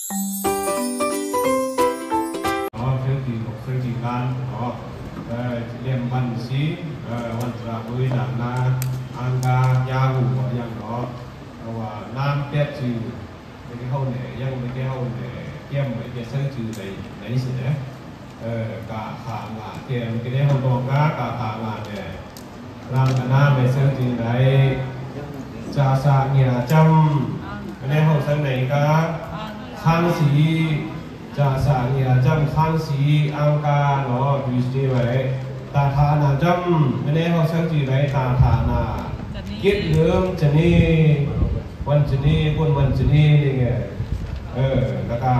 ເນາະ ເຊີງຈື່ ເຊີງຈື່ການເນາະ ເອີ ລຽມວັນສີ ເອີ ວັນສະລະ ເບີຍ ດານາ ອັງກາ ຢາຫູ ຫຍັງເນາະ ເພາະວ່ານາມແປດຊື່ ໃນແກ່ເຮົາແດ່ ຍັງໃນແກ່ເຮົາແດ່ ກຽມໄວ້ແກ່ເຊີງຈື່ໃນ ໃນຊີ້ນະ ເອີ ກາຄາງາແກ່ ໃນແກ່ເຮົາດອກງາ ກາຄາງາແດ່ ລາງກະນາແມ່ເຊີງຈື່ໃນ ຈາສະເງຍຈຳ ໃນເຮົາເຊີງໃນກາ ຄາງສີ ຈາສະເງຍຈຳ ຄາງສີ ອັງກາເນາະ ດີສະເຕໄວ້ ຕາທານາຈຳ ໃນເຮົາເຊີງຈື່ໃນ ຕາທານາ ເກັດເລີ່ມຈະນີ ວັນຈະນີ ບຸນວັນຈະນີນີ້ແກ ເອີ ລະກະ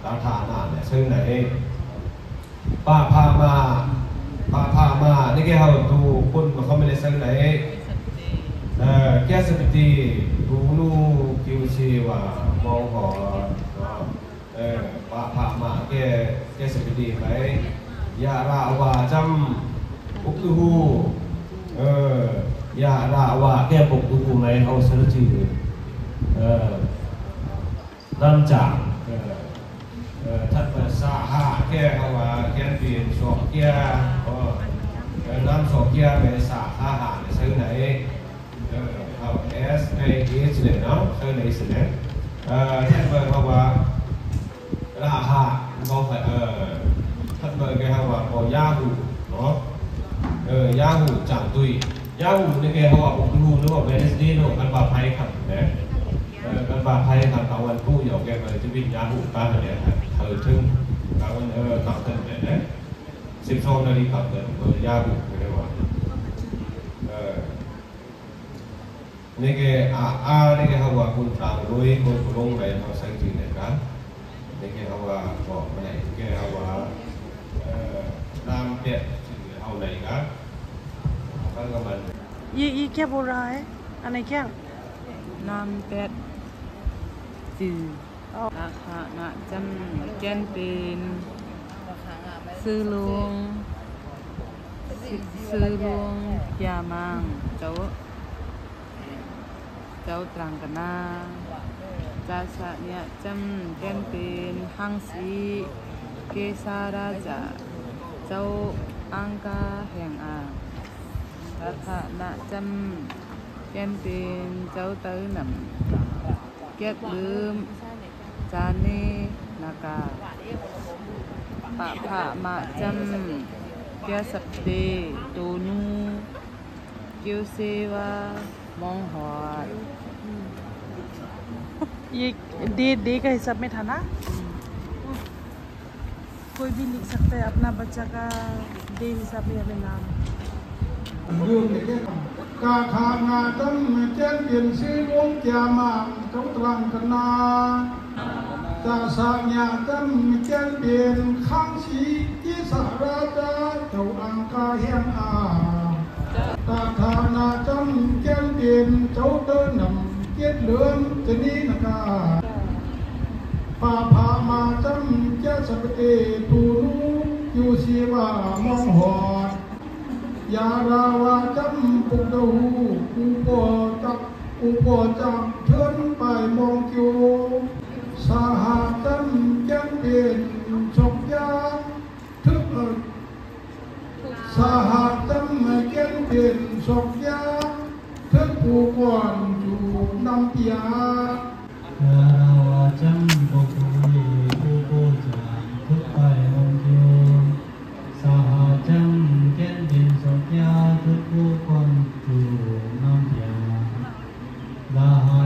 ຕາທານາແຫຼະ ເຊີງໃນ ປາພາມາ ປາພາມາ ນີ້ແກເຮົາຕູຄົນເຂົາແມ່ນໄດ້ເຊີງໃນ ເອີ ແກສະປິຕິ ຕູນູ ກິວເຊວາ ມອງຫອ ເນາະ ເອີ ປະພະມະແກ່ ແກ່ສະເປດີໄປ ຍະລະວາຈຳ ປຸກຕຸຮູ ເອີ ຍະລະວາແກ່ ປຸກຕຸຮູ ໃນເຮົາສະລະຈື່ ເອີ ລຳຈາງ ເອີ ເອີ ທັດມາ ສະຫະແກ່ ເຮົາວ່າ ແກ່ນເປັນ ຊອກເກ້ຍ ເອີ ນຳຊອກເກ້ຍ ແມ່ນ ສະຫະ ໃນເຊີງໃນ ເອີ ເຮົາ ເອສ ໄອ ເອສ ເລີຍເນາະ ເຊີງໃນ ເຊີງໃນ ເອີ ແທນເບີເຮົາວ່າ ລະຫະ ເຮົາ ເອີ ແທນເບີແກ່ເຮົາວ່າ ບໍ່ ຢາຫູ ເນາະ ເອີ ຢາຫູ ຈາງຕຸ້ຍ ຢາຫູ ນີ້ແກ່ເຮົາວ່າ ບໍ່ຮູ້ ຫຼືວ່າ ເວນສເດ ເນາະ ກັນວ່າ ໄພຄັນ ເນາະ ເອີ ກັນວ່າ ໄພຄັນ ຕາວັນຜູ້ ຢາວແກ່ເບີ ຈະເປັນ ຢາຫູ ຕາ ເນາະ ເອີ ເຖິງ ຕາວັນ ເອີ ຕາເຖິງ ເນາະ ສິບສອງນາລິກາ ເບີ ຢາຫູ ກໍໄດ້ວ່າ ເອີ ນີ້ແກ່ ອາ ອາ ນີ້ແກ່ເຮົາວ່າ ບຸນຕາງໂດຍ ຄົນໂຄລົງໃນເຮົາໃຊ້ຈື່ໃນການ ນີ້ແກ່ເຮົາວ່າ ບອກມາໃນແກ່ເຮົາວ່າ ເອີ ນາມແປດຊື່ເຮົາໃນການ ຟັງກັບມັນ ये, ये क्या बोल रहा है? अने क्या? ນາມແປດຊື່ ອໍ ລະຫະນະຈຳ ແກ່ນເປັນ ຊື່ລຸງ ຊື່ລຸງ ກຽມາງ ເຈົ້າ ເຈົ້າຕຣາງກະນາ ຈາສະຍະຈຳ ແກ່ນເປັນ ຮັງສີ ເກສາລາຈາ ເຈົ້າອັງກາແຫ່ງອາ ລະຫະນະຈຳ ແກ່ນເປັນ ເຈົ້າໄຕນຳ ແກັດເລີມ ຈາເນນາກາ ປະພະມະຈຳ ແກ່ສະເປດີ ໂຕນູ ກິວເຊວາ ມອງຫອດ ये दे, दे का हिसाब में था ना? कोई भी लिख सकता है अपना बच्चा का दे हिसाब में हमें नाम। ກາຄາງາຈຳ ແກ່ນເປັນ ຊື່ລຸງ ກຽມາງ ເຈົ້າຕຣາງກະນາ ຈາສະຍະຈຳ ແກ່ນເປັນ ຄັງສີ ກິສະລາຈາ ເຈົ້າອັງກາແຫ່ງອາ ຕາທານາຈຳ ແກ່ນເປັນ ເຈົ້າເຕີນນຳ ເກດເລີມ ຈະນີນາກາ ປາພາມາຈຳ ແກ່ສະປະເຕ ຕູນູ ກິວຊີວາ ມອງຫອດ ຢາລາວາຈຳ ປຸກຕະຫູ ອູໂປຈັກ ອູໂປຈັກ ເທີນປາຍມອງກິວ ສາຫາຈຳ ແກ່ນເປັນ ຊອກຢາ ທຶກ ເອີ ສາຫະຈຳ ແກ່ນເປັນ ຊອກຢາ ເທິດຜູ້ກ່ອນ ຈູນຳປຽ ຢາລາວາຈຳ ປົກໂຕເອ ຜູ້ໂປຈາງ ທຶກໄປມອງກິວ ສາຫະຈຳ ແກ່ນເປັນ ຊອກຢາ ທຶກຜູ້ກ່ອນ ຈູນຳປຽ ລາຫະ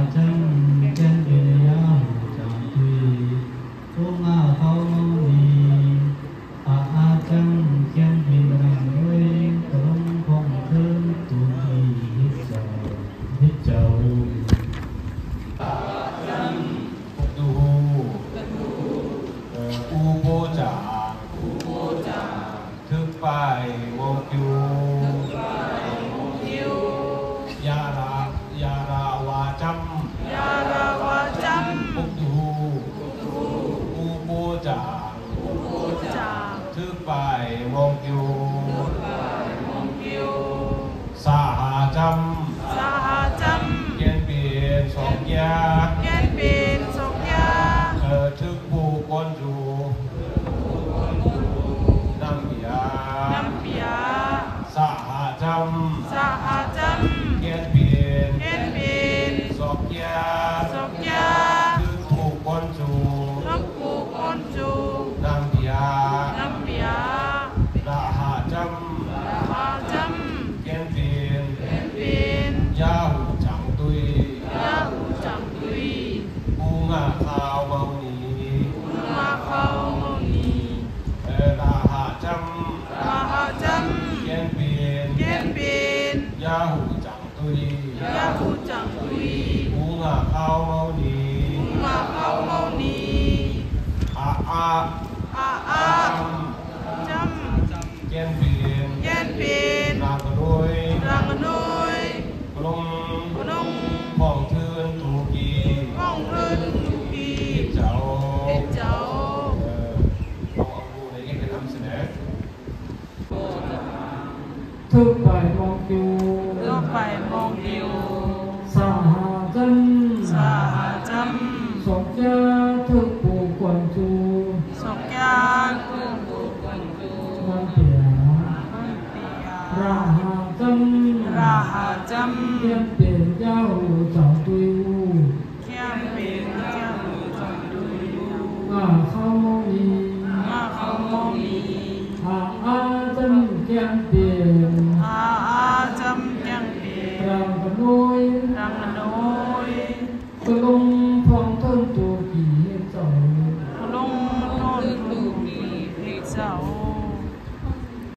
ອາ ອາ ອາ ຈຳ ຈຳ ຈຽນເປັນ ຈຽນເປັນ ລາກະໂດຍ ລາກະໂດຍ ກະລົງ ກະລົງ ພ້ອງເທີນຕູກີ ພ້ອງເທີນຕູກີ ເທບເຈົ້າ ເທບເຈົ້າ ເອີ ເຮົາເອົາຜູ້ໃດເຮັດການນຳສະແດງ. ເທີບປາຍມອງກິວ ເທີບປາຍມອງກິວ ສາຫາຈຳ ສາຫາຈຳ ສອງຈາເທີບປູກວນຊູ ສອງຈາເທີບປູກວນຊູ ມັນເປຍ ມັນເປຍ ລາຫາຈຳ ລາຫາຈຳ ປ່ຽນເປັນຢາຫູ